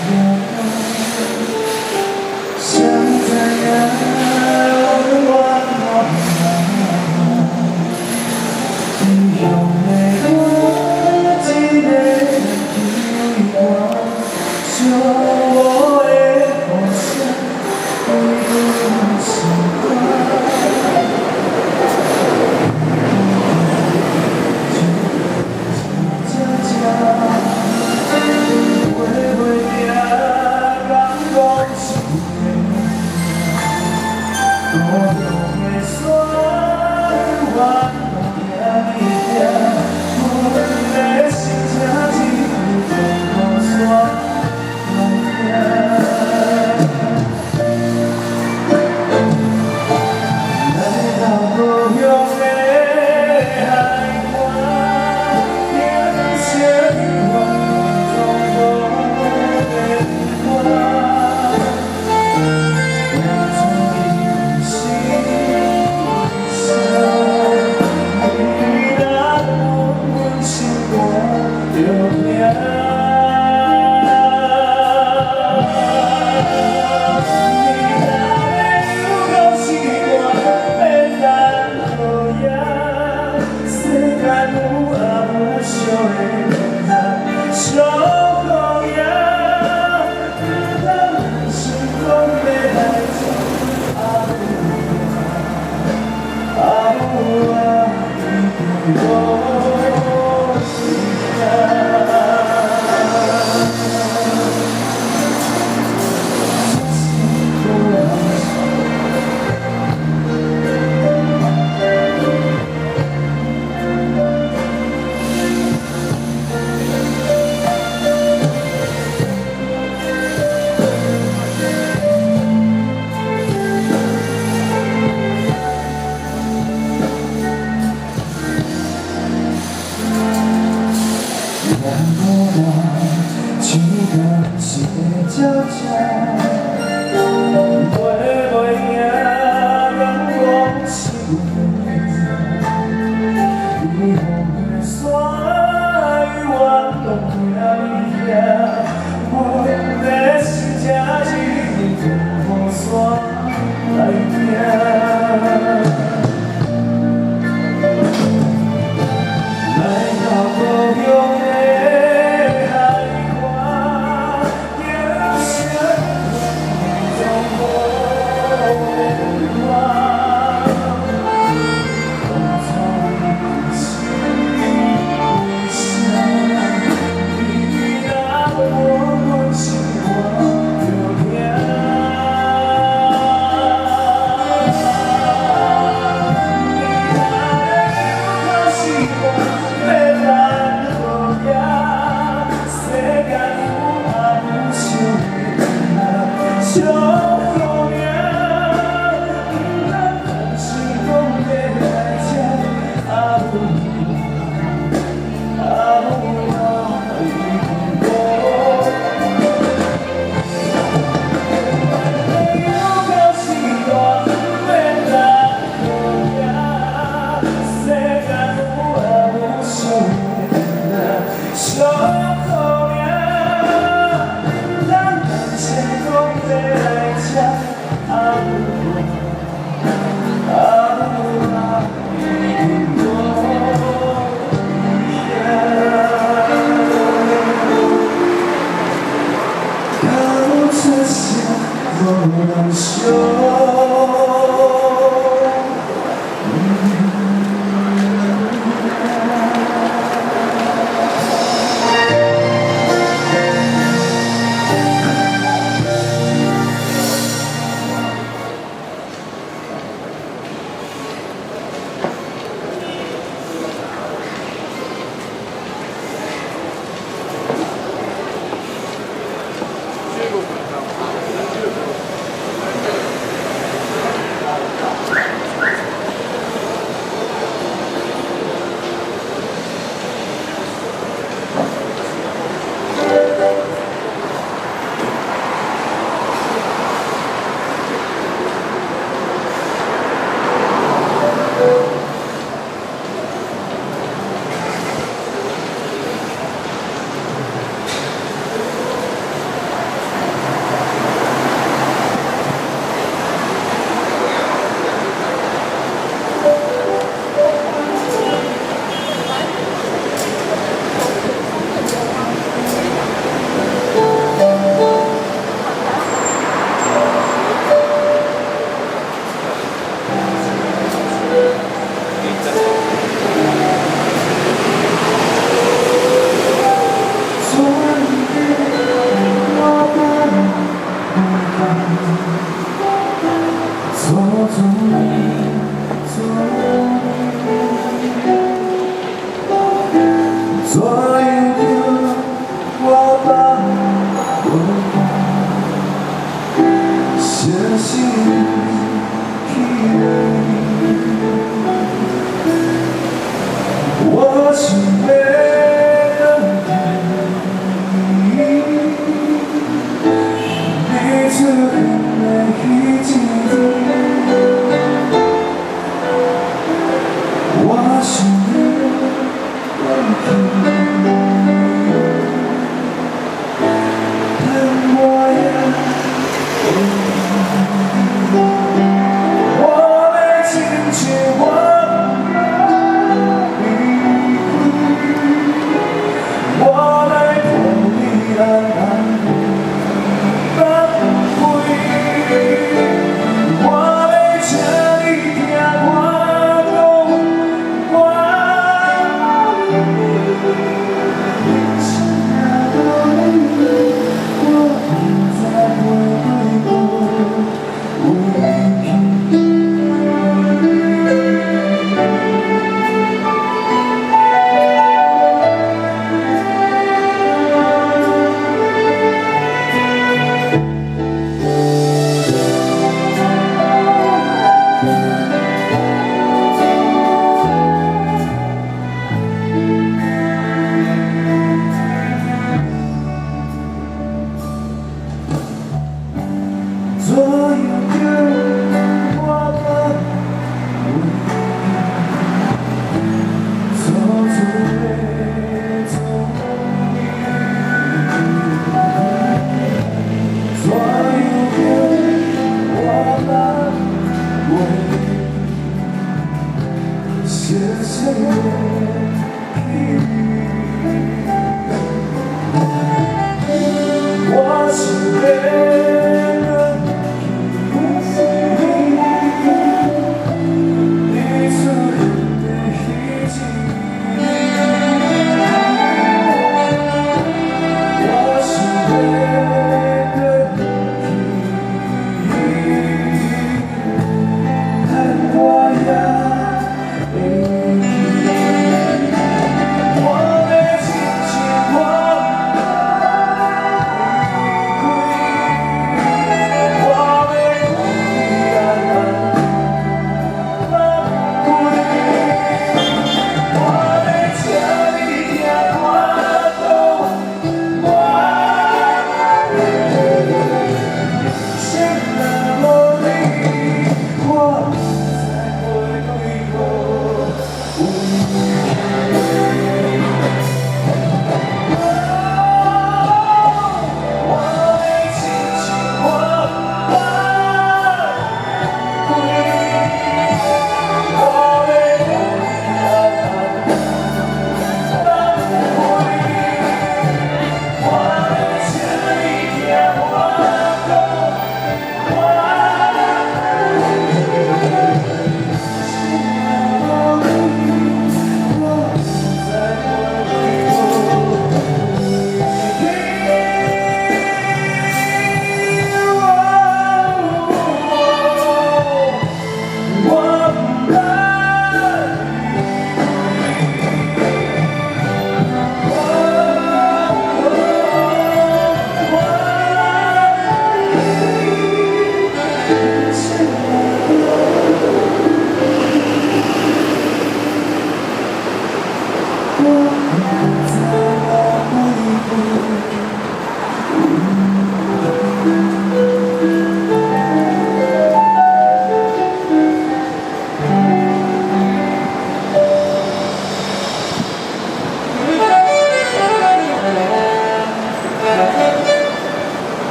誰知影永遠無人？異鄉的我，一个人悲歡，寂寞的雨聲，規阮心肝。一只飛袂行，敢講是阮的命。故鄉的山，永遠拢行你行，阮的心情只有放雨伞来行。来到故鄉的海岸，景色永遠總無變化。當初伊是啥？你若阮心肝著疼。你若欲到死我，免等好夜。世間有阿母惜的人，寂孤影。毋通想講欲來這，阿母啊，阿母啊，你對我是啥？人孤單，像敢是會鳥隻，飛袂行，敢講是阮的命。異鄉的山，永遠攏行你行，阮的心情只有放雨傘來行。來到故鄉的海岸，景色總無變化。當初你是為啥？你若問阮心肝著疼。你若欲到死我，免等好夜。世間有阿母惜的人，寂孤影。毋通擔心講欲來這，阿母啊，阿母啊，你對我。欲到死我，免等好夜。世間有阿母惜的人，寂孤影。毋通擔心講欲來這，阿母啊，阿母啊，你對我疼。到出聲無人惜。中國に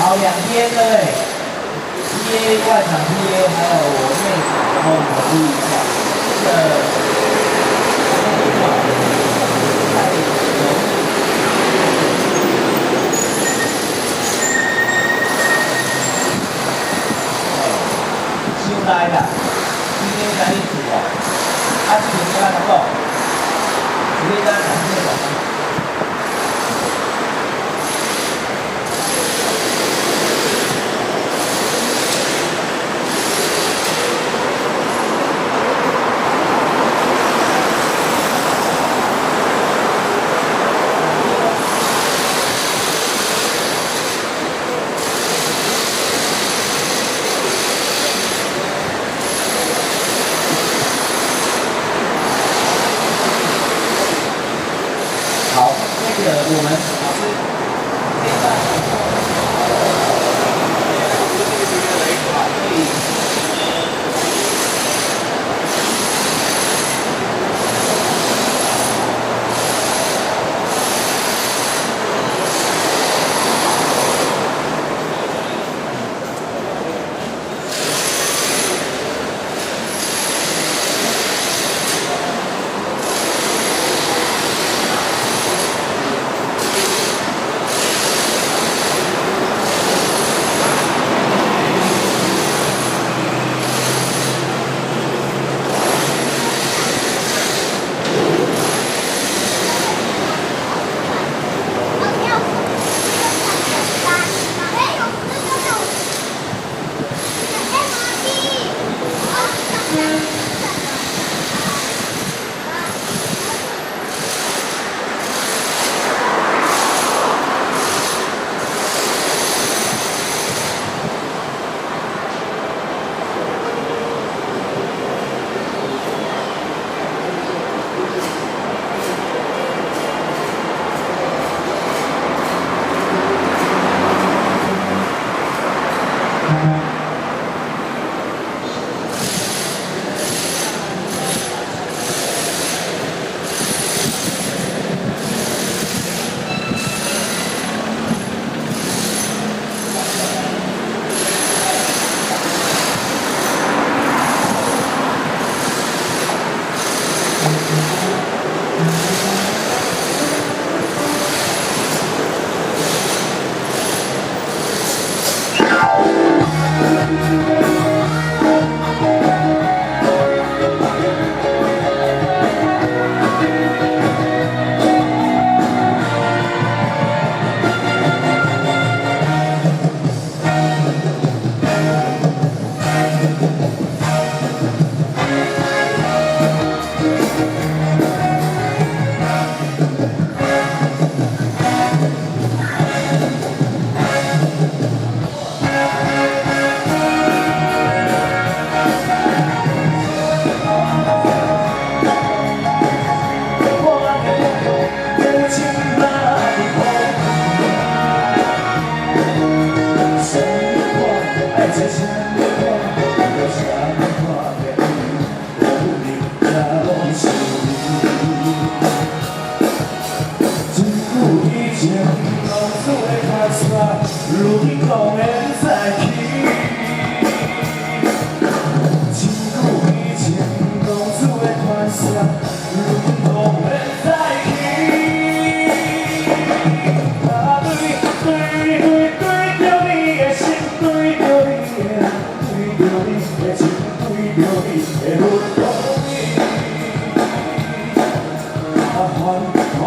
好，兩邊對不對？PA 外場 PA 還有我內場，然後你們注意一下，這個太容易。傷大啦，今天來你厝哦，啊，這邊我來講，是你當講這個。好，那個我們老師這一段，所以。如今講免再起，真久以前公主的傳說，如今講免再起。啊，對對對對著你的心，對著你的人，對著你的情，對著你的阮講你。啊，煩煩煩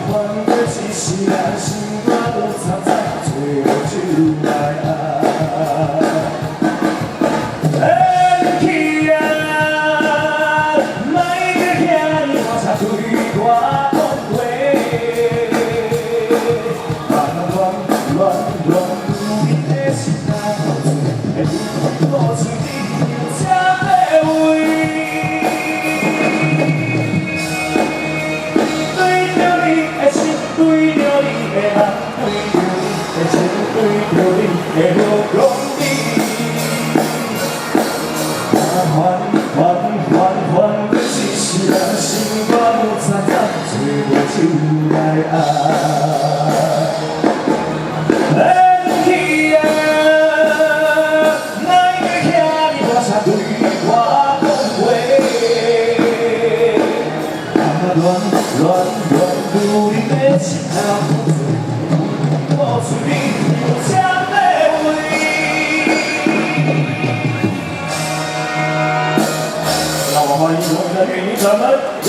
煩過一世人，心肝都藏在找無手來愛。緣起啊，莫閣遐呢拖插對我講話。啊，亂亂亂，你的心啊，無嘴，無嘴這話。對著你的心，對著你的人，對著你的情，對著你的阮講你。啊，煩煩煩煩過一世人，心肝有藏藏，找無手來愛。緣起咱們。